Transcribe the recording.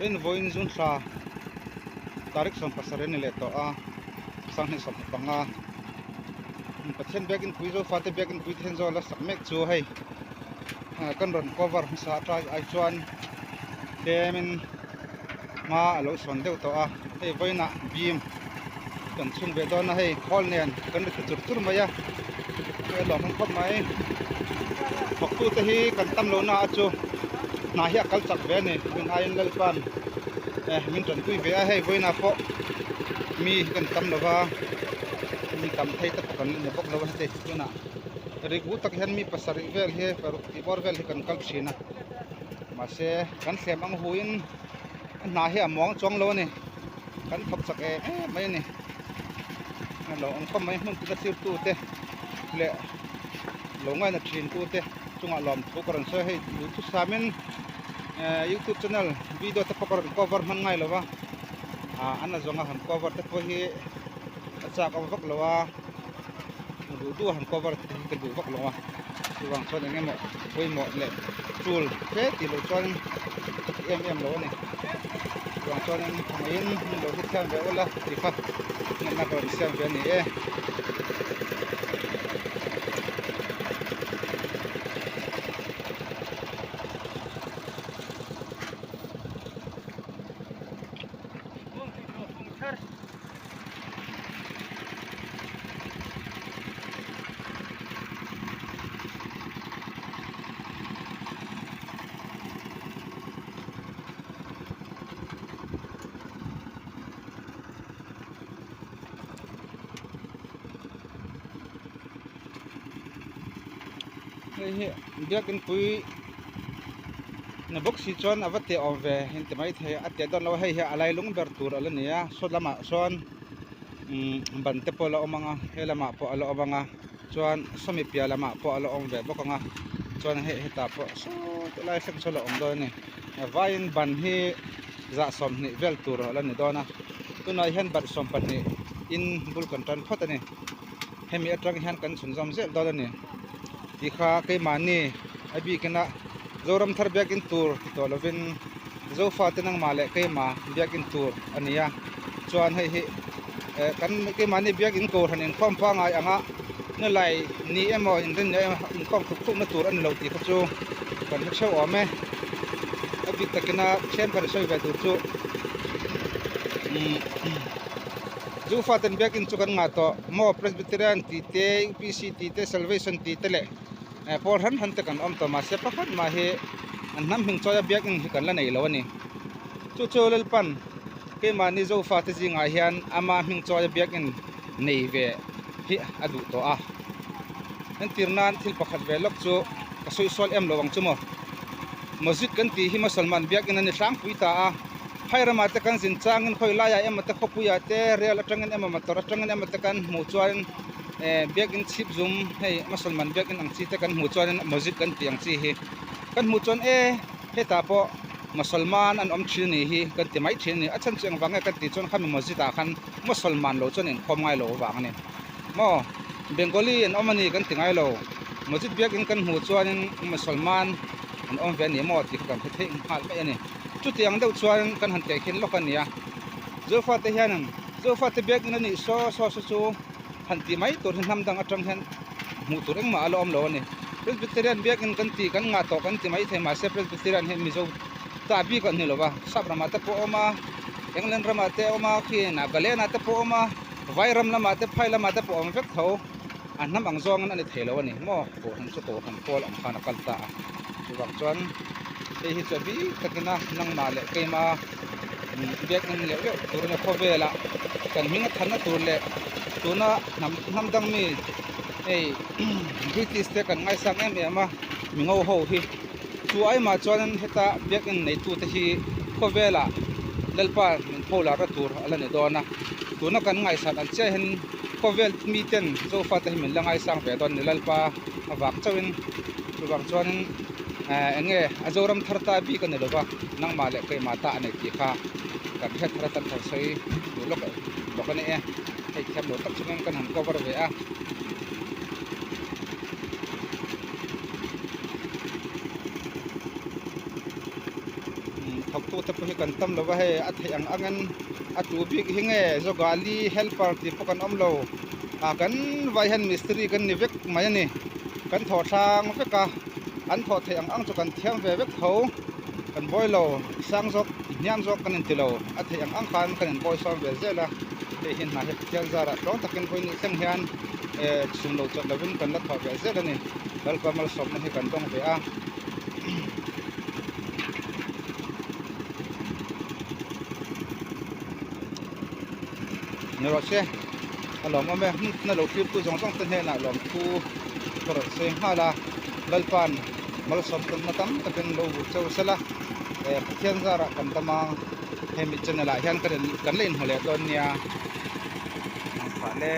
Tin vawiin zun thla tarik 17 a ni leh tawh a sanghnih 15 Pathian biakin pui Zofate biakin pui Thenzawl a sak mek chu hei kan rawn cover hmasa aṭai ai chuan tlemin hma a lo sawn deuh tawh a hei vawiinah bim kan chhung ve dawn a hei khawl nen kan ri ta chur chur mai a hei a lawmawm khawp mai thawktute hi kan tam lo na a chu hna hi a kal chak ve a ni tun aiin Lalpa'n eh min tanpui ve a hei vawiinah pawh mi hi kan tam lo va mi tam thei te pawh kan ni bawk lo a heti tunah rikbu tak hian mi pasarih vel hi paruk tih bawr vel hi kan kal thin a mahse kan thlem ang huin a hna hi a muang chuang lo a ni kan thawk chak em em mai a ni a lo awm khawp mai hmun tina thlir tu te leh lo ngaina thin tu te chungah lawmthu ka rawn sawi a hei duhthusam in eh youtube channel video te pawh ka rawn cover hman ngai lo va ah an la zawng a han cover te pawh hi a chak awm vak lo a duh duh a han cover te hi ka duh vak lo a chuvang chuan eng emaw pawimawh leh tul hle tih loh chuan ka ti em em lo a ni chuvang chuanin khawngaihin min lo hrethiam ve ula tih kha ngenna ka rawn siam ve a ni e. Hei hi biakin pui ni bawk si chuan a va teh awm ve in ti maithei a teh dawn lo a hei hi a lailung ber tur a la ni a saw lamah sawn umm ban te pawh a la awm ang a he lamah pawh a la awm ang a chuan sawmi piah lamah pawh a la awm ve bawk ang a chuan hei hetah pawh saw ti lai thleng saw a la awm dawn a ni vaiin ban hi zah 20 vel tur a la ni dawn a tunah hian ban 12 in bul kan tan phawt a ni hemi atang hian kan chhunzawm zel dawn a ni tih kha keimahni a bikin a Zoram thar biakin tur ti tawh lovin Zofa te nangmah leh keimah biakin tur a ni a chuan hei hi eh kan keimahni biakin kohhran inkhawm pangngai anga nulai ni emaw inrin ni emaw inkhawm thuk thuk na tur a ni lo tih kha chu kan hre theuh awm e a bik takina thian kan sawi ve tur chu umm Zofa ten biakin chu kan ngah tawh maw Presbyterian tih te U_P_C tih te Salvation tih te leh. Eh pawl hran hran te kan awm tawh mahse pakhat mah hi an hnam hming chawi a biakinn hi kan la nei lo a ni. Chu chu Lalpan keimahni Zofa te zingah hian ama hming chawi a biakinn nei ve hi a duh tawh a. Entir nan thil pakhat ve lawk chu ka sawi sual em lo ang chu maw. Masjid kan tih hi Mosalman biakinn a ni tlangpui ta a. Phai ramah te kan zin changin khawi laiah emaw te khawpuiah te rel atangin emaw motor atangin emaw te kan hmuh chuan eh biakin chhip zum hei Mosalman biakin ang chi te kan hmuh chuanin masjid kan tih ang chi hi kan hmuh chuan e hetah pawh Mosalman an awm thin a nih hi kan ti mai thin a ni a chhan chu engvang nge kan tih chuan khami masjid ah khan Mosalman lo chuan inkhawm ngai lo avang a ni maw Bengali an awm a ni kan ti ngai lo masjid biakin kan hmuh chuanin Mosalman an awm ve a ni maw tih kha kan hre theih nghal mai a ni. Chutiang deuh chuan kan han tehkhin lawk a ni a, Zofate hianin Zofate biakinn a nih saw saw saw chu han tih mai tur hi hnam dang atang hian hmuh tur engmah a la awm lo a ni. Presbyterian biakinn kan tih kan ngah tawh kan ti mai thei mahse Presbyterian hi Mizo ta bik a ni lo va, Sap ramah te pawh a awm a, England ramah te a awm a, khi Nagaland ah te pawh a awm a, Vai ram lamah te phai lamah te pawh a awm vek tho. A hnam ang zawngin a ni thei lo a ni maw? Kohhran chu Kohhran pawl ang khan a kal ta a, chuvang chuan hei hi chu a bik takina nangmah leh keima biakinn leuh leuh tur emaw khawvelah kan hming a thanna tur leh tuna hnam hnam dang mi hei British te kan ngaisang em em a mi ngo ho hi chu aimah chuan heta biakinn neitute hi khawvelah Lalpa min pho larna tur a la ni dawn a tuna kan ngaihsan ang chiah hian khawvel miten Zofate hi min la ngaisang ve dawn a ni Lalpa avang chauhin chuvang chuanin eh eng nge a Zoram thar ta bik a ni lova nangmah leh keimah ta a nei tih kha kan hriat thar atan kan sawi duh lawk bawk a ni e hei thiam lo tak chungin kan han cover ve a. Thawktute pawh hi kan tam lo va hei a theih ang angin a tu bik hi nge Jogali helper tih pawh kan awm lo ah kan vai hian mistiri kan ni vek mai a ni kan thaw hrang vek a an thawh theih ang ang chu kan thiam ve vek tho kan bawi lo sang zawk hniam zawk kan inti lo a theih ang ang khan kan inbawi sawm ve zel a hei hi hna hi Pathian zarah tlawng takin vawiin thleng hian eh chhun lo chawlh lovin kan la thawh ve zel a ni Lalpa malsawmna hi kan dawng ve a. Ni rawh se a lawmawm e hmun na lo thlir tu zawng zawng te hnenah lawmthu ka rawn sawi nghal a Lalpa'n malsawm tawnna tam takin lo vur cheu sela eh Pathian zarah kan dam a hemi channel ah hian kan la inhmu leh dawn nia. Engphah le.